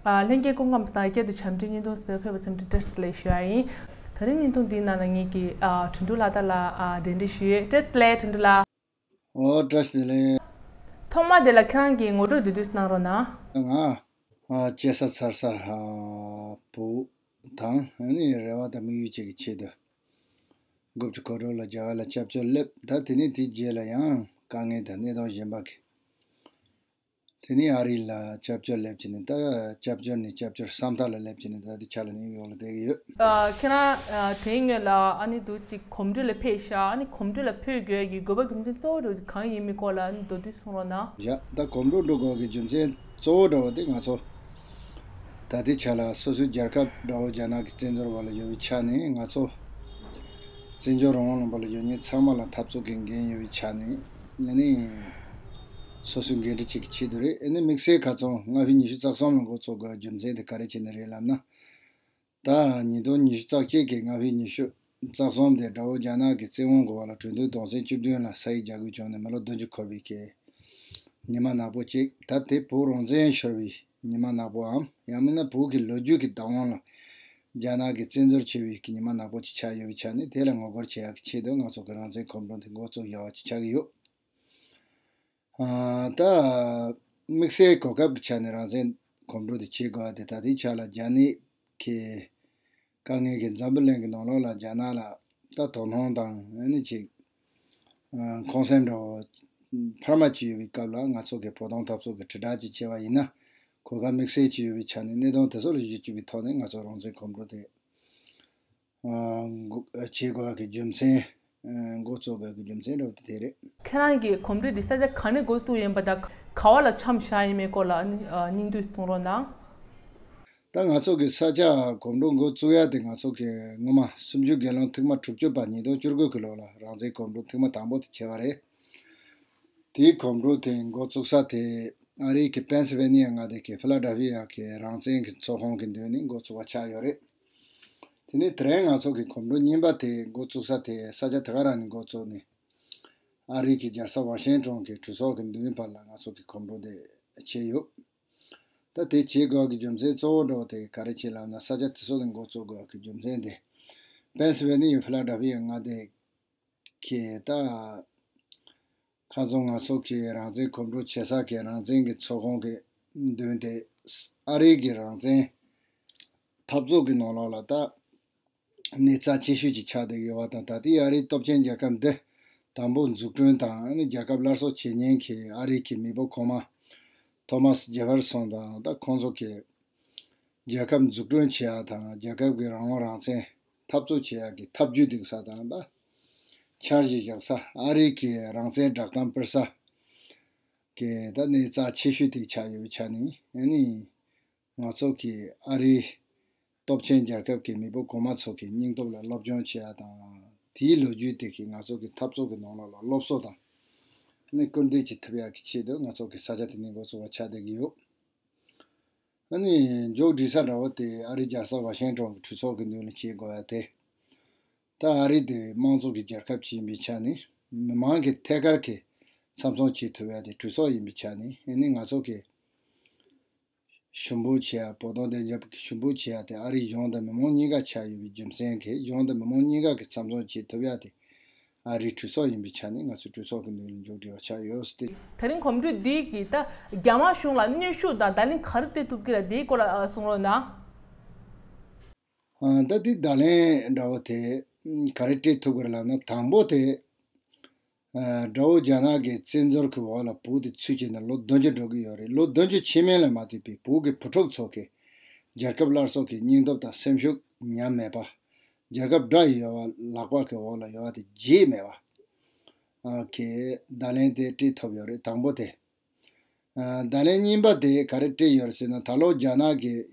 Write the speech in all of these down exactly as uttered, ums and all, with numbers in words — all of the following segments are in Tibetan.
ཨ། ལྷན་རྒྱས་སྐུ་ཁམས་བཟང་། སྐྱིད་སྡུག་བྱམས་བརྩེའི་བརྙན་ཐུང་གཟིགས་ཕེབས་པ་ཚང་མ་བཀྲ་ཤིས་བདེ་ལེགས་ཞུ་ཡ་ཡིན། དེ་རིང་བརྙན་ཐུང་འདིའི་ནང་ལ་ངེད་ཀྱི་ཨ་དོན་གྲུབ་ལགས་དང་ལ་ཨ་འབྲེལ་འདྲིས་ཞུ་ཡས། བཀྲ་ཤིས་བདེ་ལེགས་དོན་གྲུབ་ལགས། ཨོ་བཀྲ་ཤིས་བདེ་ལེགས། ཐོག་མ་དེ་ལ་ཁྱེད་རང་གི་ངོ་སྤྲོད་བསྡུས་བསྡུས་གནང་རོགས་གནང་། ང་ཨ་སྐྱེས་ས་འཚར་ས་ཨ་བུ་དང་ཨ་ནི་རེ་བ་དང་དམིགས་ཡུལ་བཅས་ཀྱི་ཆེད་དུ། དགུ་བཅུ་གོ་དྲུག་ལ་རྒྱ་གར་ལ་སྐྱབས་བཅོལ་སླེབས། ད་དེ་ནས་དེའི་རྗེས་ལ་ཡང་དཀའ་ངལ་དང་གནས་སྟངས་གཞན་པ་གི། དེ་ནས་ཨ་རི་ལ་སྐྱབས་བཅོལ་སླེབས་བྱས་ནས། ད་སྐྱབས་བཅོལ་ནས་སྐྱབས་བཅོལ་སམ་ཐག་ལ་སླེབས་བྱས་ནས། ད་ལྟའི་ཆ་ལ་ནིའུ་ཡོག་ལ་བསྡད་ཀྱི་ཡོད། ཨ། ཁྱེད་རང་ཨ་དེའི་སྔོན་ལ་ཨ་ནི་འདུག་ཅིག་གོམ་བགྲོད་ལ་ཕེབས་ཤག་ཨ་ནི་གོམ་བགྲོད་ལ་ཕེབས་དགོས་ཀྱི་དགོས་པ་རྒྱུ་མཚན་གཙོ་བོ་གང་ཡིན་མིན་སྐོར་ལ་ཨ་ནི་མདོར་བསྡུས་གསུང་རོགས་གནང་། ཡ། ད་གོམ་བགྲོད་འགྲོ་དགོས་ཀྱི་རྒྱུ་མཚན་གཙོ་བོ་འདྲ་བོ་དེ། ང་ཚོ་ད་ལྟའི་ཆ་ལ་སོ་སོའི་རྒྱལ་ཁབ་དགྲ་བོ་རྒྱ་ནག་གི་བཙན་འཛུལ་འོག་ལ་ཡོད་པའི་ཆ་ནས། ང་ཚོ་བཙན་བྱོལ་རང་དབང་ལུང་པ་ལ་ཡོད་མཁན་ཚང་མ་ལ་འཐབ་རྩོད་ཀྱི་འགན་ཡོད་པའི་ཆ་ནས། ཨ་ནི་སོ་སོའི་འགན་འཁྲི་གཅིག་གི་ཆེད་དུ་རེད། ཨ་ནི་དམིགས་བསལ་ཁ་སང་ལྔ་པའི་ཉི་ཤུ་རྩ་གསུམ་ལ་འགོ་བཙུགས་དགོས་རྒྱུ་མཚན་དེ་ག་རེ་བྱས་ནས་རེད་ལབ་ན། ད་ཉིས་སྟོང་ཉི་ཤུ་རྩ་གཅིག་གི་ལྔ་པའི་ཉི་ཤུ་རྩ་གསུམ་དེ་དགྲ་བོ་རྒྱ་ནག་གི་བཙན་དབང་འོག་ལ་གྲོས་མཐུན་དོན་ཚན་བཅུ་བདུན་ལ་ས་ཡིག་རྒྱག་དགོས་བྱུང་ནས་མི་ལོ་བདུན་ཅུ་འཁོར་བའི་གི་ཉི་མ་ནག་པོ་གཅིག་ད་དེ་བོད་རང་བཙན་ཤོར་བའི་ཉི་མ་ནག་པོའམ། ཡང་མིན་ན་བོད་ཀྱི་ལོ་རྒྱུས་ཀྱི་བདག་དབང་ལ་རྒྱ་ནག་གིས་བཙན་འཛུལ་བྱས་པའི་གི་ཉི་མ་ནག་པོ་གཅིག་ཆགས་ཡོད་པའི་ཆ་ནས། དེ་ལ་ངོ་རྒོལ་བྱེད་ཡག་གི་ཆེད་དུ་ང་ཚོ་གི་རང་བཙན་གོམ་བགྲོད་དེ་འགོ་བཙུགས་བཞག་པ་ཅིག་ཆགས་ཀྱི་ཡོད། ཨ། ད་དམིགས་བསལ་གོ་སྐབས་ཀྱི་ཆ་ནས་རང་བཙན་གོམ་བགྲོད་དེ་བྱེད་དགོས་པ་དེ། ད་ལྟའི་ཆ་ལ་རྒྱ་ནག་གི་དཀའ་ངལ་གྱི་འཛམ་བུ་གླིང་གི་ནང་ལོགས་ལ་རྒྱ་ནག་ལ་ད་དོ་སྣང་དང་ཨ་ནི་ཅིག་ཨ་ཁོང་སེམས་འདྲ་བོ་འཕར་མ་ཅིག་ཡོད་པའི་སྐབས་ལ། ང་ཚོ་གི་བོད་དོན་འཐབ་རྩོད་ཀྱི་དྲིལ་བསྒྲགས་ཅིག་བྱས་པ་ཡིན་ན། གོ་སྐབས་དམིགས་བསལ་ཅིག་ཡོད་པའི་ཆ་ནས། གནད་དོན་དེ་ཚོ་ལ་གཞི་བཅོལ་བའི་ཐོག་ནས་ང་ཚོ་རང་བཙན་གོམ་བགྲོད་དེ་ཨ་འགོ་བྱེད་དགོས་པ་གི་རྒྱུ་མཚན། ཨ་འགོ་བཙུགས་དགོས་པ་གི་རྒྱུ་མཚན་འདྲ་བོ་དེ་དེ་རེད། ཁྱེད་རང་གི་གོམ་བགྲོད་འདི་ས་ཆ་ག་ནས་འགོ་བཙུགས་ཡིན་པ་དང་། ག་བ་ལ་མཚམས་བཞག་ཡིན་མིན་སྐོར་ལ་ཨ་ནི་ཨ་སྙིང་བསྡུས་གསུང་རོགས་གནང་། ད་ང་ཚོ་གི་ས་ཆ་གོམ་བགྲོད་འགོ་བཙུགས་ཡ་དེ། ང་ཚོ་གི་སྔོན་མ་གསུམ་བཅུའི་སྒེར་ལངས་ཐེངས་མ་དྲུག་ཅུ་པ་ཉིས་སྟོང་བཅུ་དགུ་གི་ལོ་ལ་རང་བཙན་གོམ་བགྲོད་ཐེངས་མ་དང་པོ་དེ་བྱས་པ་རེད། དེའི་གོམ་བགྲོད་དེ་འགོ་བཙུགས་ས་དེ་ཨ་རིའི་གི་པེན་སི་ཝེ་ནི་ཡ་མངའ་སྡེ་གི་ཕི་ལ་ཌེལ་ཕི་ཡ་གི་རང་བཙན་གྱི་ཚོགས་ཁང་གི་མདུན་ནས་འགོ་བཙུགས་པ་ཆགས་ཡོད་རེད། དེ་ནས་དེ་རིང་ང་ཚོ་གི་གོམ་བགྲོད་གཉིས་པ་དེ་འགོ་བཙུགས་ས་དེ་ས་ཆ་དེ་ག་རང་ནས་འགོ་བཙུགས་ནས། ཨ་རིའི་གི་རྒྱལ་ས་ཝ་ཤིང་ཊོན་གི་གྲོས་ཚོགས་ཀྱི་མདུན་བར་ལ་ང་ཚོ་གི་གོམ་བགྲོད་དེ་བྱས་ཡོད། ད་དེ་བྱེད་དགོས་ཀྱི་རྒྱུ་མཚན་གཙོ་བོ་འདྲ་བོ་དེ་ག་རེ་བྱས་ལབ་ན། ས་ཆ་དེ་ཚོ་ནས་འགོ་བཙུགས་དགོས་ཀྱི་རྒྱུ་མཚན་དེ། པེན་སི་ཝེ་ནི་ཡ་ཕི་ལ་ཌེལ་ཕི་ཡ་མངའ་སྡེ་གི་ད་ཁ་སང་ང་ཚོ་གི་རང་བཙན་གོམ་བགྲོད་བྱེད་ས་གི་རང་བཙན་གྱི་ཚོགས་ཁང་གི་མདུན་དེ། ཨ་རིའི་གི་རང་བཙན་འཐབ་རྩོད་ཀྱི་ནང་ལོགས་ལ་ད་གནས་རྩ་ཆེ་ཤོས་ཅིག་ཆགས་བསྡད་ཡོད་པ་དང་། ད་ལྟའི་ཨ་རིའི་སྟོབས་ཆེན་རྒྱལ་ཁབ་འདི་དང་པོ་འཛུགས་སྐྲུན་དང་ཨ་ནི་རྒྱལ་ཁབ་སླར་གསོ་བྱེད་མཁན་གྱི་ཨ་རིའི་གི་མེས་པོ་གོང་མ་ཐོ་མཱས་ཇེ་ཕར་སོན་དང་། ད་ཁོང་ཚོ་གི་རྒྱལ་ཁབ་འཛུགས་སྐྲུན་བྱེད་ཡ་དང་། རྒྱལ་ཁབ་ཀྱི་རང་དབང་རང་བཙན་འཐབ་རྩོད་བྱེད་ཡ་གི་ཐབས་ཇུས་སྒྲིག་ས་དང་། ད་འཆར་གཞི་བཞག་ས། ཨ་རིའི་གི་རང་བཙན་བསྒྲགས་གཏམ་སྤེལ་ས་གི་ད་གནས་རྩ་ཆེ་ཤོས་དེ་ཆགས་ཡོད་པའི་ཆ་ནས། ཨ་ནི་ང་ཚོ་གི་ཨ་རིའི་སྟོབས་ཆེན་རྒྱལ་ཁབ་ཀྱི་མེས་པོ་གོང་མ་ཚོ་གི་སྙིང་སྟོབས་ལ་སློབ་སྦྱོང་བྱེད་ཡ་དང་། དེའི་ལོ་རྒྱུས་དེ་གིས་ང་ཚོ་གི་འཐབ་རྩོད་ཀྱི་ནང་ལོགས་ལ་སློབ་གསོ་དང་ཨ་ནི་སྐུལ་འདེད་བྱེད་ཐུབ་ཡ་གི་ཆེད་དུ་ང་ཚོ་གི་ས་ཆ་དེ་ནས་འགོ་བཙུགས་པ་ཆགས་བསྡད་ཀྱི་ཡོད། ཨ་ནི་མཇུག་སྒྲིལ་ས་འདྲ་བོ་དེ་ཨ་རིའི་རྒྱལ་ས་ཝ་ཤིང་ཊོན་གྱི་གྲོས་ཚོགས་ཀྱི་མདུན་ལ་བྱེད་དགོས་ཡ་དེ། ད་ཨ་རི་དེ་དམངས་གཙོ་གི་རྒྱལ་ཁབ་ཅིག་ཡིན་པའི་ཆ་ནས། མི་མང་གི་ཐད་ཀར་གྱི་འཚབ་འཚུབ་བྱེད་ཐུབ་ཡ་དེ་གྲོས་ཚོགས་ཡིན་པའི་ཆ་ནས། ཨ་ནི་ང་ཚོ་གི་ཞུ་འབོད་བྱེད་ཡ། བོད་དོན་བདེན་རྒྱབ་ཀྱི་ཞུ་འབོད་བྱེད་ཡ་དེ་ཨ་རིའི་གཞུང་དང་མི་མང་གཉིས་ཀ་ཆགས་ཡོད་པའི་རྒྱུ་མཚན་གྱིས། གཞུང་དང་མི་མང་གཉིས་ཀ་གི་འཚབ་འཚུབ་བྱེད་ཐུབ་ཡ་དེ་ཨ་རིའི་གྲོས་ཚོགས་ཡིན་པའི་ཆ་ནས། ང་ཚོས་གྲོས་ཚོགས་ཀྱི་མདུན་ལ་མཇུག་སྒྲིལ་བ་ཆགས་ཡོད་ཟེར་ཏེ། དེ་རིང་གོམ་བགྲོད་འདི་གིས་ད་རྒྱ་དམར་གཞུང་ལ་གནོན་ཤུགས་དང་བརྡ་ལན་ག་རེ་སྤྲད་ཐུབ་ཀྱི་རེད། དེའི་སྐོར་ལ་ཨ་གསུང་རོགས་གནང་། ཨ། ད་དེ་བརྡ་ལན་འདྲ་བོ་དེ་ག་རེ་སྤྲད་ཐུབ་ཀྱི་རེད་ལབ་ན། དང་པོ་དེ། ཨ། དགྲ་བོ་རྒྱ་ནག་གི་བཙན་འཛུལ་གྱི་འོག་ལ་བོད་དེ་ཚུད་བྱས་ནས་ལོ་བདུན་ཅུ་འགྲོ་གི་ཡོད་རེད། ལོ་བདུན་ཅུ་ཕྱི་མ་ལ་མ་ལྟོས་པའི་བོད་ཀྱི་བུ་ཕྲུག་ཚོ་གི་རྒྱལ་ཁབ་སླར་གསོ་གི་སྙིང་སྟོབས་དང་སེམས་ཤུགས་ཉམས་མེད་པ། རྒྱལ་ཁབ་དགྲ་ཡི་ཡོལ་བ་ལག་པ་གི་འོག་ལ་ཡོད་པ་དེ་བརྗེད་མེད་པ། ཨ། གི་བརྡ་ལན་དེ་སྤྲད་ཐུབ་ཡོད་རེད། དང་པོ་དེ། ཨ། བརྡ་ལན་གཉིས་པ་དེ་ག་རེ་སྤྲད་ཡོད་རེད་ཟེར་ན། ད་ལོ་རྒྱ་ནག་གིས་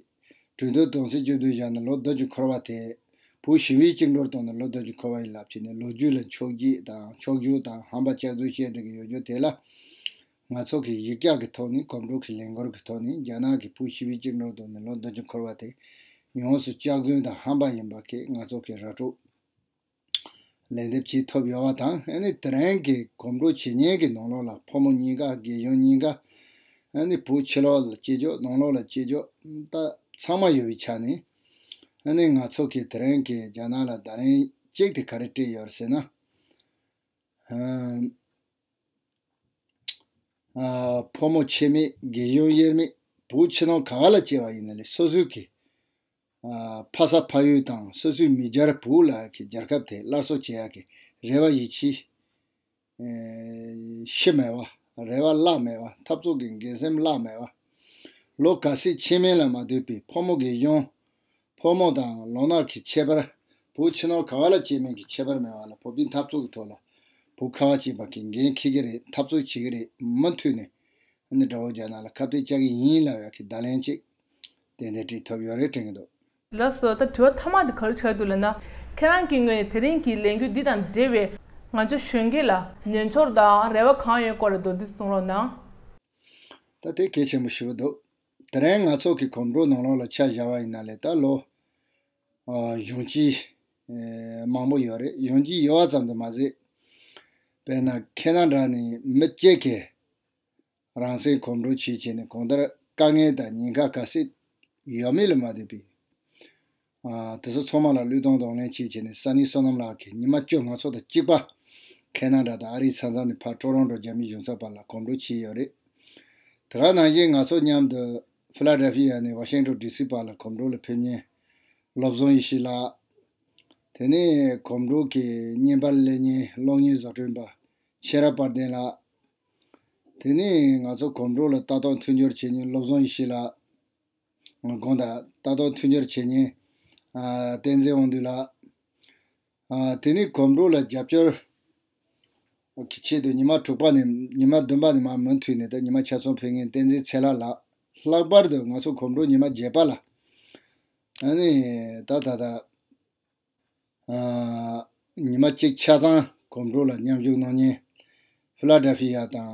གྲོས་མཐུན་དོན་ཚན་བཅུ་བདུན་བཞག་ནས་ལོ་བདུན་ཅུ་འཁོར་བ་དེ། བོད་ཞི་བའི་བཅིངས་འགྲོལ་བཏང་ནས་ལོ་བདུན་ཅུ་འཁོར་བ་ཡིན་ལབ་བྱས་ནས། ལོ་རྒྱུས་ལ་འཕྱོག་བརྗོད་དང་འཕྱོག་འགྱུར་དང་ཧམ་པ་སྐྱག་རྫུན་བཤད་བསྡད་ཀྱི་ཡོད་རྒྱུ་དེ་ལ། ང་ཚོ་གིས་ཡིག་བརྒྱ་གི་ཐོག་ནས། གོམ་བགྲོད་ཀྱི་ལས་འགུལ་གྱི་ཐོག་ནས། རྒྱ་ནག་གིས་བོད་ཞི་བའི་བཅིངས་འགྲོལ་བཏང་ནས་ལོ་བདུན་ཅུ་འཁོར་བ་དེ་ཡོངས་སུ་སྐྱག་རྫུན་དང་ཧམ་པ་ཡིན་པ་གི་ང་ཚོ་གིས་ར་སྤྲོད་ལན་འདེབས་བྱེད་ཐུབ་ཡོད་པ་དང་། ཨ་ནི་དེ་རིང་གི་གོམ་བགྲོད་བྱེད་མཁན་གྱི་ནང་ལོགས་ལ་ཕོ་མོ་གཉིས་ཀ། རྒན་གཞོན་གཉིས་ཀ། ཨ་ནི་བོད་ཕྱི་ལོགས་ལ་སྐྱེས་ཆོག་ནང་ལོགས་ལ་སྐྱེས་ཆོག་ད་ཚང་མ་ཡོད་པའི་ཆ་ནས། ཨ་ནི་ང་ཚོ་གི་དེ་རིང་གི་རྒྱ་ནག་ལ་བརྡ་ལན་གཅིག་དེ་ག་རེ་སྤྲད་ཡོད་རེད་ཟེར་ན། ཨ་ཕོ་མོ་ཕྱེད་མེད། རྒན་གཞོན་དབྱེར་མེད། བོད་ཕྱི་ནང་ག་བ་ལ་སྐྱེས་པ་ཡིན་ན་ལས་སོ་སོའི་གི་ཕ་ས་ཕ་ཡུལ་དང་སོ་སོའི་མི་སྦྱར་བོད་ལ་གི་རྒྱལ་ཁབ་དེ་སླར་གསོ་བྱེད་ཡག་གི་རེ་བ་ཡིད་ཆེས་ཤི་མེད་པ། རེ་བ་བརླག་མེད་པ། འཐབ་རྩོད་ཀྱི་འགན་སེམས་བརླག་མེད་པ། ལོ་ག་ཚོད་ཕྱིན་མིན་ལ་མ་ལྟོས་པའི་ཕོ་མོ་རྒན་གཞོན། ཕོ་མོ་དང་ལོ་ན་གི་ཁྱད་པར། བོད་ཕྱི་ནང་ག་བ་ལ་སྐྱེས་མིན་གྱི་ཁྱད་པར་མེད་པ་ལ་བོད་པའི་འཐབ་རྩོད་ཀྱི་ཐོག་ལ་བོད་ཁ་བ་ཅན་པ་གི་འགན་འཁྱེར་གྱི་རེད། འཐབ་རྩོད་བྱེད་ཀྱི་རེད། མུ་མཐུད་ནས་ཨ་ནི་དགྲ་བོ་རྒྱ་ནག་ལ་ཁ་གཏད་བཅག་གི་ཡིན་ལབ་ཡག་གི་བརྡ་ལན་གཅིག་ཏན་ཏན་སྤྲད་ཐུབ་ཡོད་རེད་དྲན་གྱི་འདུག་ལགས་སོ། ད་དྲི་བ་མཐའ་མ་དེ་ག་རེ་ཆགས་འདུག་ལབ་ན། ཁྱེད་རང་གི་ངོས་ནས་དེ་རིང་གི་ལས་འགུལ་འདི་དང་འབྲེལ་བའི་ང་ཚོ་གཞོན་སྐྱེས་ལ་ཉན་ཚོར་དང་རེ་བ་གང་ཡོད་སྐོར་ལ་མདོར་བསྡུས་གསུང་རོགས་གནང་། ད་དེ་གལ་ཆེན་པོ་ཞེ་པོ་འདུག་དེ་རིང་ང་ཚོ་གི་གོམ་བགྲོད་ནང་ལོགས་ལ་ཆ་བཞག་པ་ཡིན་ན་ལས་ད་ལོ་ཨ་གཞོན་སྐྱེས་ཨེ་མང་པོ་ཡོད་རེད། གཞོན་སྐྱེས་ཡོད་པ་ཙམ་དུ་མ་ཟད། དཔེར་ན་ཁེ་ན་ཌ་ནས་མི་གཅིག་གིས་རང་སྲིད་གོམ་བགྲོད་བྱེད་བྱས་ནས་གང་ལྟར་དཀའ་ངལ་དང་ཉེན་ཁ་ག་ཚོད་ཡོད་མེད་ལ་མ་ལྟོས་པའི་ཨ་དེ་ཚོ་ཚང་མ་ལ་བློས་གཏོང་གདོང་ལེན་བྱེད་བྱས་ནས་ས་གནས་བསོད་ནམས་ལགས་ཀྱིས་ཉི་མ་བཅུ་ང་ཚོ་དང་གཅིག་པ་ཁེ་ན་ཌ་དང་ཨ་རིའི་ས་མཚམས་ནས་ཕར་ཊོ་རོན་ཊོ་རྒྱ་མིའི་གཞུང་ཚབ་བར་ལ་གོམ་བགྲོད་བྱས་ཡོད་རེད། དེ་ག་ནང་བཞིན་ང་ཚོ་མཉམ་དུ་ཕི་ལ་ཌེལ་ཕི་ཡ་ནས་ཝ་ཤིང་ཊོན་ཌི་སི་བར་ལ་གོམ་བགྲོད་ལ་ཕེབས་མཁན་བློ་བཟང་ཡེ་ཤེས་ལགས། དེ་ནས་གོམ་བགྲོད་ཀྱི་བརྙན་པར་སླེབས་མཁན་གློག་བརྙན་བཟོ་སྐྲུན་པ་ཤེས་རབ་དཔལ་ལྡན་ལགས། དེ་ནས་ང་ཚོ་གོམ་བགྲོད་ལ་ལྟ་རྟོག་མཐུན་སྦྱོར་བྱེད་མཁན་བློ་བཟང་ཡེ་ཤེས་ལགས། དགོངས་དག་ལྟ་རྟོག་མཐུན་སྦྱོར་བྱེད་མཁན་ཨ་བསྟན་འཛིན་དབང་འདུས་ལགས། ཨ་དེ་ནས་གོམ་བགྲོད་ལ་རྒྱབ་སྐྱོར་གྱི་ཆེད་དུ་ཉི་མ་དྲུག་པ་ནས་ཉི་མ་བདུན་པ་ནས་མར་མུ་མཐུད་ནས་ད་ཉི་མ་ཆ་ཚང་ཕེབས་མཁན་བསྟན་འཛིན་ཚེ་ལྷ་ལགས། ལྷག་པར་དུ་ང་ཚོ་གོམ་བགྲོད་ཉི་མ་བརྒྱད་པ་ལ་ཨ་ནི་ད་ད་ད་ཨ་ཉི་མ་གཅིག་ཆ་ཚང་གོམ་བགྲོད་ལ་མཉམ་ཞུགས་གནང་མཁན་ཕི་ལ་ཌེལ་ཕི་ཡ་དང་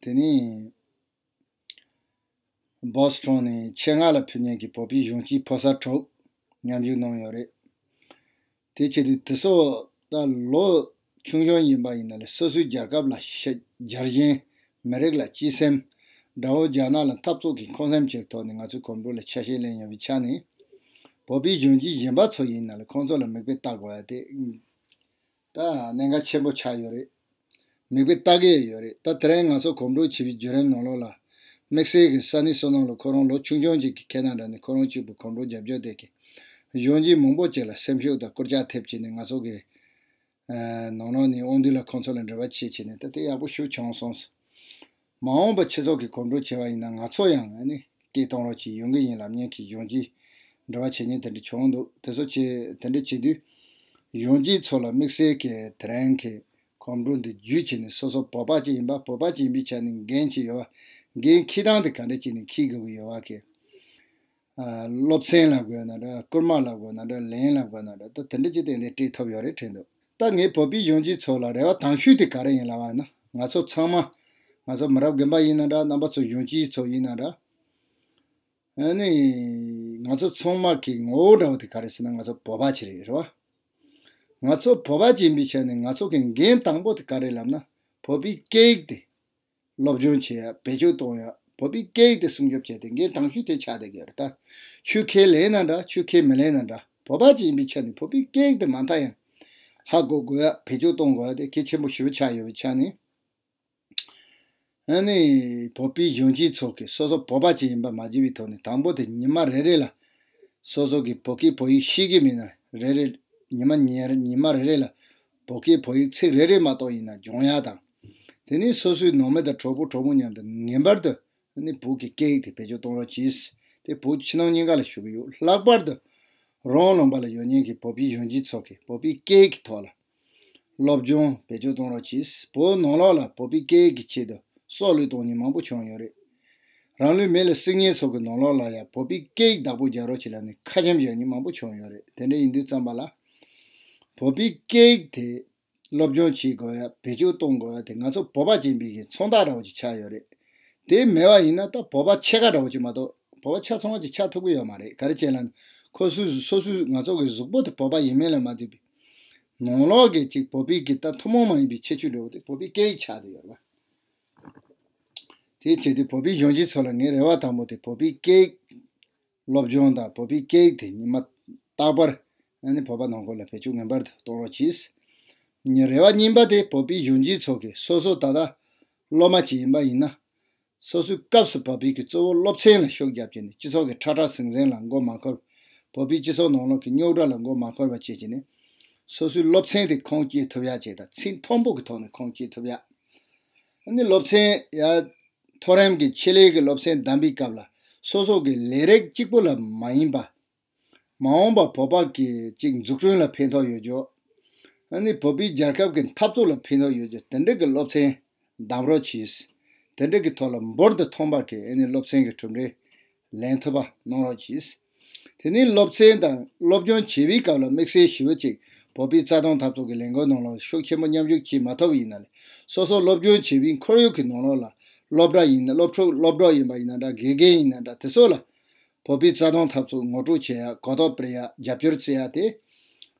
དེ་ནས་བོ་སི་ཊོན་ནས་ཆེད་མངགས་ལ་ཕེབས་མཁན་གྱི་བོད་པའི་གཞོན་སྐྱེས་ཕོ་གསར་དྲུག་མཉམ་ཞུགས་གནང་ཡོད་རེད། དེ་བྱེད་དུས་དེ་ཚོ་ད་ལོ་ཆུང་ཆུང་ཡིན་པ་ཡིན་ན་ལས་སོ་སོའི་རྒྱལ་ཁབ་ལ་ཤ་རྒྱལ་ཞེན། མི་རིགས་ལ་གཅེས་སེམས། དགྲ་བོ་རྒྱ་ནག་ལ་འཐབ་རྩོད་ཀྱི་ཁུངས་སེམས་ཀྱི་ཐོག་ནས་ང་ཚོའི་གོམ་བགྲོད་ལ་ཆ་ཤས་ལེན་ཡོང་བའི་ཆ་ནས། བོད་པའི་གཞོན་སྐྱེས་གཞན་པ་ཚོ་ཡིན་ན་ལས་ཁོང་ཚོ་ལ་མིག་དཔེ་ལྟ་དགོས་ཡ་དེ་ད་གནད་འགག་ཆེན་པོ་ཆགས་ཡོད་རེད། མིག་དཔེ་ལྟ་གི་ཡོད་རེད། ད་དེ་རིང་ང་ཚོ་གོམ་བགྲོད་བྱེད་པའི་བརྒྱུད་རིམ་ནང་ལོགས་ལ། དམིགས་བསལ་གྱི་ས་གནས་སོ་ནམ་ལ་ཁོ་རང་ལོ་ཆུང་ཆུང་ཅིག་གི་ཁེ་ན་ཌ་ནས་ཁོ་རང་གཅིག་པུ་གོམ་བགྲོད་རྒྱབ་རྒྱབ་བསྡད་ཀྱི། གཞོན་སྐྱེས་མང་པོ་ཅིག་ལ་སེམས་ཤུགས་དང་སྐུལ་ལྕག་ཐེབས་བྱས་ནས་ང་ཚོ་གི་ཨ་ནང་ལོགས་ནས་དབང་འདུས་ལགས་ཁོང་ཚོ་ལ་འབྲེལ་བ་བྱས་བྱས་ནས་ད་དེ་ཡག་པོ་ཞིག་བྱུང་སོང་། མ་འོངས་པ་ཕྱི་ཚོགས་ཀྱི་གོམ་བགྲོད་བྱས་པ་ཡིན་ན་ང་ཚོ་ཡང་ཨ་ནི་སྐད་གཏོང་རོགས་བྱེད་ཡོང་གི་ཡིན་ལབ་མཁན་གྱི་གཞོན་སྐྱེས་འབྲེལ་བ་བྱེད་མཁན་དེ་འདྲ་བྱུང་འདུག་དེ་ཚོ་བྱེད་དེ་འདྲ་བྱེད་དུས་གཞོན་སྐྱེས་ཚོ་ལ་དམིགས་བསལ་གྱི་དེ་རིང་གི་གོམ་བགྲོད་འདི་བརྒྱུད་བྱས་ནས་སོ་སོ་བོད་པ་ཅིག་ཡིན་པ་བོད་པ་ཅིག་ཡིན་པའི་ཆ་ནས་འགན་ཅིག་ཡོད་པ། འགན་འཁྱེར་སྟངས་དེ་ག་འདྲ་བྱས་ནས་འཁྱེར་དགོས་ཀྱི་ཡོད་པ་གི། ཨ་སློབ་ཚན་ལབ་དགོས་ན་འདྲ། སྐུལ་མ་ལབ་དགོས་ན་འདྲ། ལན་ལབ་དགོས་ན་འདྲ། ད་དེ་འདྲ་ཅིག་ཏན་ཏན་སྤྲད་ཐུབ་ཡོད་རེད་དྲན་འདུག་ད་ངས་བོད་པའི་གཞོན་སྐྱེས་ཚོ་ལ་རེ་བ་དང་ཤོས་དེ་ག་རེ་ཡིན་ལབ་པ་ན། ང་ཚོ་ཚང་མ། ང་ཚོ་མི་རབས་རྒན་པ་ཡིན་ན་འདྲ། རྣམ་པ་ཚོ་གཞོན་སྐྱེས་ཚོ་ཡིན་ན་འདྲ། ཨ་ནི། ང་ཚོ་ཚང་མ་གི་ངོ་བོ་འདྲ་བོ་དེ་ག་རེ་ཟེར་ན་ང་ཚོ་བོད་པ་ཅིག་རེད། རེད་བ། ང་ཚོ་བོད་པ་ཅིག་ཡིན་པའི་ཆ་ནས་ང་ཚོ་གི་འགན་དང་པོ་དེ་ག་རེ་ལབ་ན། བོད་པའི་སྐད་ཡིག་དེ་སློབ་སྦྱོང་བྱེད་ཡ། བེད་སྤྱོད་གཏོང་ཡ། བོད་པའི་སྐད་ཡིག་དེ་སྲུང་སྐྱོབ་བྱས་ཏེ་འགན་དང་ཤོས་དེ་ཆགས་བསྡད་ཀྱི་ཡོད་རེད་ད། ཆོས་ཁས་ལེན་ན་འདྲ། ཆོས་ཁས་མི་ལེན་ན་འདྲ། བོད་པ་ཅིག་ཡིན་པའི་ཆ་ནས་བོད་པའི་སྐད་ཡིག་དེ་མ་མཐའ་ཡང་ཧ་གོ་དགོས་ཡ། བེད་སྤྱོད་གཏོང་དགོས་ཡ་དེ་གལ་ཆེན་པོ་ཞེ་པོ་ཆགས་ཡོད་པའི་ཆ་ནས། ཨ་ནི་བོད་པའི་གཞོན་སྐྱེས་ཚོ་གིས་སོ་སོ་བོད་པ་ཅིག་ཡིན་པ་མ་བརྗེད་པའི་ཐོག་ནས་དང་པོ་དེ་ཉི་མ་རེ་རེ་ལ་སོ་སོ་གི་བོད་སྐད་བོད་ཡིག་ཤེས་ཀྱི་མིན་ན་རེ་རེ། ཉི་མ་ཉེར་ཉི་མ་རེ་རེ་ལ་བོད་སྐད་བོད་ཡིག་ཚིག་རེ་རེ་མ་གཏོགས་ཡིན་ན་སྦྱོང་ཡ་དང་། དེ་ནས་སོ་སོའི་ནང་མི་དང་གྲོགས་པོ་གྲོགས་མོ་མཉམ་དུ་ངེས་པར་དུ་ཨ་ནི་བོད་ཀྱི་སྐད་ཡིག་དེ་བེད་སྤྱོད་གཏོང་རོགས་གྱིས། དེ་བོད་ཕྱི་ནང་གཉིས་ཀ་ལ་ཞུ་གི་ཡོད། ལྷག་པར་དུ་རང་ལུང་པ་ལ་ཡོད་མཁན་གྱི་བོད་པའི་གཞོན་སྐྱེས་ཚོ་གིས་བོད་པའི་སྐད་ཡིག་གི་ཐོག་ལ་སློབ་སྦྱོང་བེད་སྤྱོད་གཏོང་རོགས་གྱིས། བོད་ནང་ལོགས་ལ་བོད་པའི་སྐད་ཡིག་གི་ཆེད་དུ་སྲོག་བློས་གཏོང་མཁན་མང་པོ་བྱུང་ཡོད་རེད། རང་ལུས་མེ་ལ་བསྲེགས་མཁན་ཚོ་གི་ནང་ལོགས་ལ་ཡང་བོད་པའི་སྐད་ཡིག་བདག་པོ་རྒྱག་རོགས་བྱེད་ལབ་ནས་ཁ་ཆེམས་བཞག་མཁན་མང་པོ་བྱུང་ཡོད་རེད། དེ་འདྲ་ཡིན་དུས་ཙམ་པ་ལ་བོད་པའི་སྐད་ཡིག་དེ་སློབ་སྦྱོང་བྱེད་དགོས་ཡ། བེད་སྤྱོད་གཏོང་དགོས་ཡ་དེ་ང་ཚོ་བོད་པ་ཅིག་ཡིན་པའི་གི་མཚོན་རྟགས་འདྲ་བོ་ཅིག་ཆགས་ཡོད་རེད། དེ་མེད་པ་ཡིན་ན་ད་བོད་པ་ཕྱེད་ཀ་འདྲ་བོ་ཅིག་མ་གཏོགས་བོད་པ་ཆ་ཚང་བ་ཅིག་ཆགས་ཐུབ་ཀྱི་ཡོད་མ་རེད། ག་རེ་བྱས་ལབ་ན་ཁོ་སོ་སོ་སོ་སོའི་ང་ཚོ་གི་གཟུགས་པོ་དེ་བོད་པ་ཡིན་མིན་ལ་མ་ལྟོས་པའི་ནང་ལོགས་ཀྱི་ཅིག་བོད་པའི་གི་ད་ཐུན་མོང་མ་ཡིན་པའི་ཁྱད་ཆོས་འདྲ་བོ་དེ་བོད་པའི་སྐད་ཡིག་ཆགས་བསྡད་ཡོད་རེད་བ། དེ་བྱེད་དུས་བོད་པའི་གཞོན་སྐྱེས་ཚོ་ལ་ངའི་རེ་བ་དང་པོ་དེ་བོད་པའི་སྐད་ཡིག་སློབ་སྦྱོང་དང་བོད་པའི་སྐད་ཡིག་དེ་ཉི་མ་རྟག་པར་ཨ་ནི་བོད་པ་ནང་ཁུལ་ལ་བེད་སྤྱོད་ངེས་པར་དུ་གཏོང་རོགས་གྱིས། ངའི་རེ་བ་གཉིས་པ་དེ་བོད་པའི་གཞོན་སྐྱེས་ཚོ་གིས་སོ་སོ་ད་ལྟ་སློབ་མ་ཅིག་ཡིན་པ་ཡིན་ན། སོ་སོའི་སྐབས་སུ་བབས་པའི་གི་གཙོ་བོ་སློབ་ཚན་ལ་ཤུགས་བརྒྱབ་ཀྱི་ནས་སྤྱི་ཚོགས་ཀྱི་ཁྲ་ཁྲ་ཟིང་ཟིང་ལ་མགོ་མ་འཁོར། བོད་པའི་སྤྱི་ཚོགས་ནང་ལོགས་ཀྱི་རྙོག་དྲ་ལ་མགོ་མ་འཁོར་བ་བྱེད་ཀྱི་ནས། སོ་སོའི་སློབ་ཚན་དེ་ཁུངས་སྐྱེལ་ཐུབ་ཡག་བྱེད་དང་ཚད་མཐོན་པོ་གི་ཐོག་ནས་ཁུངས་སྐྱེལ་ཐུབ་ཡག་ཨ་ནི་སློབ་ཚན་ཡ་མཐོ་རིམ་གྱི་ཆེད་ལས་ཀྱི་སློབ་ཚན་བདམས་པའི་སྐབས་ལ་སོ་སོ་གི་ལས་རིགས་གཅིག་པུ་ལ་མ་ཡིན་པ། མ་འོངས་པ་བོད་པ་གི་ཅིག་འཛུགས་སྐྲུན་ལ་ཕན་ཐོགས་ཡོད་རྒྱུ། ཨ་ནི་བོད་པའི་རྒྱལ་ཁབ་ཀྱི་འཐབ་རྩོད་ལ་ཕན་ཐོགས་ཡོད་རྒྱུ་དེ་འདྲ་གི་སློབ་ཚན་གདམ་རོགས་གྱིས། དེ་འདྲ་གི་ཐོག་ལ་འབུར་དུ་ཐོན་པ་གི་ཨ་ནི་སློབ་ཚན་གྱི་གྲུབ་འབྲས་ལེན་ཐུབ་པ་གནང་རོགས་གྱིས། དེ་ནས་སློབ་ཚན་དང་སློབ་སྦྱོང་བྱེད་པའི་སྐབས་ལ་དམིགས་བསལ་ཞེ་པོ་ཅིག་བོད་པའི་རྩ་དོན་འཐབ་རྩོད་ཀྱི་ལས་འགུལ་ནང་ལ་ཤུགས་ཆེན་པོ་མཉམ་ཞུགས་བྱེད་མ་ཐུབ་པ་ཡིན་ན་ལས་སོ་སོ་སློབ་སྦྱོང་བྱེད་པའི་ཁོར་ཡུག་གི་ནང་ལོགས་ལ་སློབ་གྲྭ་ཡིན་ན་སློབ་ཕྲུག་སློབ་གྲོགས་ཡིན་པ་ཡིན་ན་འདྲ་དགེ་རྒན་ཡིན་ན་འདྲ་དེ་ཚོ་ལ་བོད་པའི་རྩ་དོན་འཐབ་རྩོད་ངོ་སྤྲོད་བྱེད་ཡ་གོ་རྟོགས་སྤེལ་ཡ་རྒྱབ་སྐྱོར་བྱེད་ཡ་དེ་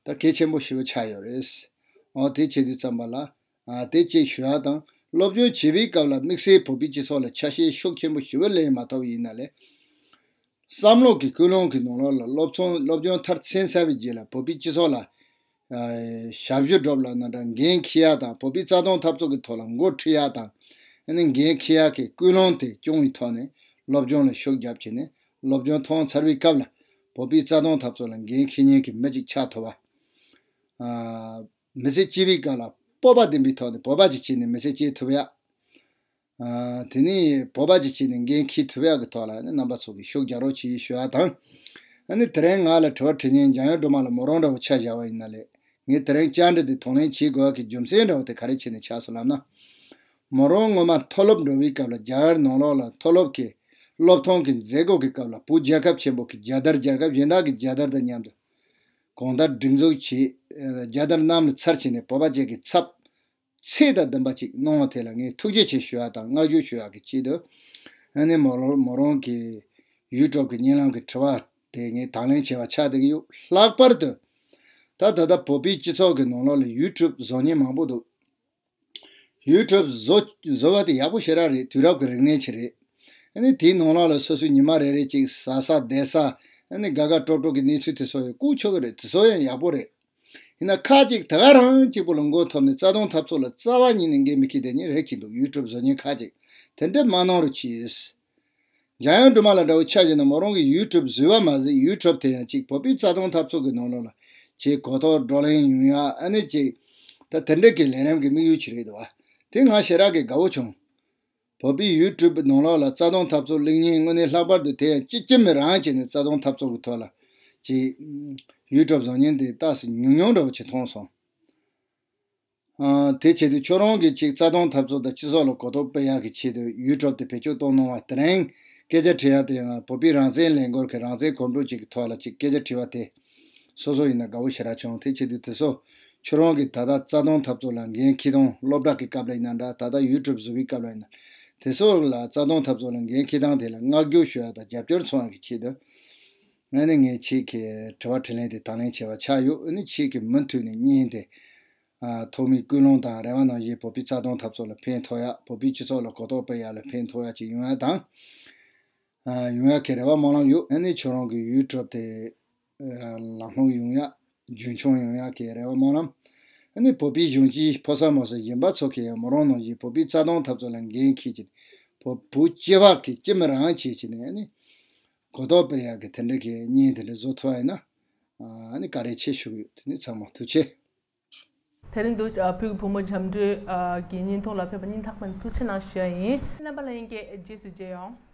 ད་གལ་ཆེན་པོ་ཞེ་པོ་ཆགས་ཡོད་རེད། འོ་དེ་བྱེད་དུས་ཙམ་པ་ལ་ཨ་དེ་གཅིག་ཞུ་ཡ་དང་སློབ་སྦྱོང་བྱེད་པའི་སྐབས་ལ་དམིགས་བསལ་བོད་པའི་སྤྱི་ཚོགས་ལ་ཆ་ཤས་ཤུགས་ཆེན་པོ་ཞེ་པོ་ལེན་མ་ཐུབ་ཡིན་ན་ལས་བསམ་བློ་གི་ཀུན་སློང་གི་ནང་ལོགས་ལ་སློབ་ཚོང་སློབ་སྦྱོང་མཐར་ཕྱིན་ཚར་བའི་རྗེས་ལ་བོད་པའི་སྤྱི་ཚོགས་ལ་ཨ་ཞབས་ཞུ་སྒྲུབ་ལ་ན་འདྲ་འགན་འཁྱེར་ཡ་དང་བོད་པའི་རྩ་དོན་འཐབ་རྩོད་ཀྱི་ཐོག་ལ་འགོ་ཁྲིད་ཡ་དང་ཨ་ནི་འགན་འཁྱེར་ཡ་གི་ཀུན་སློང་དེ་སྐྱོང་བའི་ཐོག་ནས་སློབ་སྦྱོང་ལ་ཤུགས་བརྒྱབ་བྱས་ནས་སློབ་སྦྱོང་ཐོན་ཚར་བའི་སྐབས་ལ་བོད་པའི་རྩ་དོན་འཐབ་རྩོད་ལ་འགན་འཁྱེར་མཁན་གྱི་མི་ཅིག་ཆགས་ཐུབ་པ། ཨ་མི་ཚེ་སྐྱེལ་བའི་སྐབས་ལ་སྤོབས་པ་ལྡན་པའི་ཐོག་ནས་བོད་པ་ཅིག་བྱས་ནས་མི་ཚེ་སྐྱེལ་ཐུབ་ཡ། ཨ་དེ་ནས་བོད་པ་ཅིག་བྱས་ནས་འགན་འཁྱེར་ཐུབ་ཡག་གི་ཐོག་ལ་ནི་རྣམ་པ་ཚོ་གིས་ཤུགས་རྒྱག་རོགས་གྱིས་ཞུ་ཡ་དང་། ཨ་ནི་དེ་རིང་ང་ལ་དྲི་བ་དྲི་མཁན་འཇམ་དབྱངས་སྒྲོལ་མ་ལ་མོ་རང་འདྲ་བོ་ཆ་བཞག་པ་ཡིན་ན་ལས་ངས་དེ་རིང་བཅར་འདྲི་འདི་དང་ལེན་བྱེད་དགོས་ཡག་གི་རྒྱུ་མཚན་འདྲ་བོ་དེ་ག་རེ་བྱས་ནས་ཆགས་སོང་ལབ་ན། མོ་རང་སྔོན་མ་མཐོ་སློབ་འགྲོ་བའི་སྐབས་ལ་རྒྱ་གར་ནང་ལོགས་ལ་མཐོ་སློབ་ཀྱི་སློབ་ཐོན་གྱི་མཛད་སྒོ་གི་སྐབས་ལ་བོད་རྒྱལ་ཁབ་ཆེན་པོ་གི་རྒྱལ་དར་རྒྱལ་ཁབ་གཞན་དག་གི་རྒྱལ་དར་དང་མཉམ་དུ་གང་ལྟར་སྒྲིག་འཛུགས་བྱས། རྒྱལ་དར་གནམ་ལ་འཚེར་བྱས་ནས་བོད་པ་བཅས་ཀྱི་ཚབ་ཚད་དང་ལྡན་པ་ཅིག་གནང་བ་དེ་ལ་ངས་ཐུགས་རྗེ་ཆེ་ཞུ་ཡག་དང་བསྔགས་བརྗོད་ཞུ་ཡག་གི་ཆེད་དུ། ཨ་ནི་མོ་རང་མོ་རང་གི་ཡུ་ཊུབ་གི་བརྙན་ལམ་གི་དྲི་བ་དེ་ངས་དང་ལེན་བྱས་པ་ཆགས་བསྡད་ཀྱི་ཡོད། ལྷག་པར་དུ་ད་ད་ལྟ་བོད་པའི་སྤྱི་ཚོགས་ཀྱི་ནང་ལོགས་ལ་ཡུ་ཊུབ་བཟོ་མཁན་མང་པོ་འདུག་ཡུ་ཊུབ་བཟོ་བཟོ་བ་དེ་ཡག་པོ་ཞེ་དྲག་རེད། དུས་རབས་ཀྱི་རིག་གནས་ཆེ་རེད། ཨ་ནི་དེའི་ནང་ལོགས་ལ་སོ་སོའི་ཉི་མ་རེ་རེ་གཅིག་ཟ་ས་བསྡད་ས་ཨ་ནི་དགའ་དགའ་སྤྲོ་སྤྲོ་གི་གནས་ཚུལ་དེ་ཚོ་ཡང་བཀོད་ཆོག་གི་རེད། དེ་ཚོ་ཡང་ཡག་པོ་རེད། ཡིན་ན་ཁ་ཅིག་ད་ག་རང་གཅིག་པོ་ལ་མགོ་འཐོམས་ནས་རྩ་དོན་འཐབ་རྩོད་ལ་རྩ་བ་ཉིད་ནས་འགན་མི་འཁྱེར་བསྡད་མཁན་རེད་ཀྱི་འདུག་ཡུ་ཊུབ་བཟོ་མཁན་ཁ་ཅིག་དེ་འདྲ་མ་གནང་རོགས་གྱིས། འཇམ་དབྱངས་སྒྲོལ་མ་ལ་འདྲ་བོ་ཆ་བཞག་ན་མོ་རང་གི་ཡུ་ཊུབ་བཟོས་པ་མ་ཟད་ཡུ་ཊུབ་དེ་ཡང་གཅིག་བོད་པའི་རྩ་དོན་འཐབ་རྩོད་ཀྱི་ནང་ལོགས་ལ་ཅིག་གོ་རྟོགས་བགྲོ་གླེང་ཡོང་ཡ་ཨ་ནི་ཅིག་ད་དེ་འདྲ་གི་ལས་རིམ་གྱི་དམིགས་ཡུལ་ཅིག་རེད་འདུག་བ། དེ་ང་ཞེ་དྲག་གི་དགའ་བོ་བྱུང་། བོད་པའི་ཡུ་ཊུབ་ནང་ལོགས་ལ་རྩ་དོན་འཐབ་རྩོད་གླེང་མཁན་དངོས་གནས་ལྷག་པར་དུ་དེ་ཡང་སྤྱི་སྤྱི་མི་རང་བྱས་ནས་རྩ་དོན་འཐབ་རྩོད་ཀྱི་ཐོག་ལ་ཅིག་ཡུ་ཊུབ་བཟོ་མཁན་དེ་ཏོག་ཙམ་ཉུང་ཉུང་འདྲ་བོ་ཅིག་མཐོང་སོང་། ཨ་དེ་བྱེད་དུས་ཁྱོད་རང་གིས་ཅིག་རྩ་དོན་འཐབ་རྩོད་དང་སྤྱི་ཚོགས་ལ་གོ་རྟོགས་སྤེལ་ཡག་གི་ཆེད་དུ་ཡུ་ཊུབ་དེ་བེད་སྤྱོད་གཏོང་གནང་བ་དེ་རིང་སྐད་ཆ་དྲི་ཡག་དེ་ཡང་བོད་པའི་རང་བཙན་ལས་འགུལ་གྱི་རང་བཙན་གོམ་བགྲོད་ཅིག་གི་ཐོག་ལ་ཅིག་སྐད་ཆ་དྲི་བ་དེ་སོ་སོ་ཡིན་ན་དགའ་བོ་ཞེ་དྲག་བྱུང་། དེ་བྱེད་དུས་དེ་ཚོ་ཁྱོད་རང་གིས་ད་ལྟ་རྩ་དོན་འཐབ་རྩོད་ལ་འགན་འཁྱེར་དང་སློབ་གྲྭ་གི་སྐབས་ལ་ཡིན་ན་འདྲ་ད་ལྟ་ཡུ་ཊུབ་བཟོ་བའི་སྐབས་ལ་ཡིན་ན་དེ་ཚོ་ལ་རྩ་དོན་འཐབ་རྩོད་ལ་འགན་འཁྱེར་སྟངས་དེ་ལ་བསྔགས་བརྗོད་ཞུ་ཡག་དང་རྒྱབ་སྐྱོར་འཚོང་ཡག་གི་ཆེད་དུ་ཨ་ནི་ངས་ཁྱེད་ཀྱི་དྲི་བ་དྲིས་ལན་དེ་དང་ལེན་བྱས་པ་ཆགས་ཡོད། ཨ་ནི་ཁྱེད་ཀྱིས་མུ་མཐུད་ནས་བརྙན་དེ། ཨ་ཐོག་མའི་ཀུན་སློང་དང་རེ་བ་ནང་བཞིན་བོད་པའི་རྩ་དོན་འཐབ་རྩོད་ལ་ཕན་ཐོགས་ཡག་བོད་པའི་སྤྱི་ཚོགས་ལ་གོ་རྟོགས་སྤེལ་ཡག་ལ་ཕན་ཐོགས་ཡག་ཅིག་ཡོང་ཡག་དང་། ཨ་ཡོང་ཡག་གི་རེ་བ་སྨོན་ལམ་ཡོད། ཨ་ནི་ཁྱོད་རང་གི་ཡུ་ཊུབ་དེ་ཨ་ལམ་ལྷོང་ཡོང་ཡག་རྒྱུན་འཁྱོངས་ཡོང་ཡག་གི་རེ་བ་སྨོན་ལམ། ཨ་ནི་བོད་པའི་གཞོན་སྐྱེས་ཕོ་གསར་མོ་གསར་གཞན་པ་ཚོ་གིས་ཡང་མོ་རང་ནང་བཞིན་བོད་པའི་རྩ་དོན་འཐབ་རྩོད་ལ་འགན་འཁྱེར་གྱིན་བོད་བོད་སྤྱི་བ་གི་སྤྱི་མི་རང་བྱེད་ཀྱིན་ཨ་ནི་གོ་རྟོགས་སྤེལ་ཡག་གི་དེ་འདྲ་གི་བརྙན་དེ་འདྲ་བཟོ་ཐུབ་པ་ཡིན་ན་ཨ་ནི་བཀའ་དྲིན་ཆེ་ཞུ་གི་ཡོད། དེ་ནི་ཚང་མ་ཐུགས་རྗེ་ཆེ། དེ་རིང་དུ་ཨ་བོད་ཀྱི་བུ་མོ་འཇམ་སྒྲོལ་ཨ་གྱི་བརྙན་ཐུང་ལ་ཕེབས་པ་སྙིང་ཐག་པ་ནས་ཐུགས་རྗེ་གནང་ཞུ་ཡ་ཡིན། རྣམ་པ་ལྷན་རྒྱས་རྗེས་སུ་མཇལ་ཡོང་།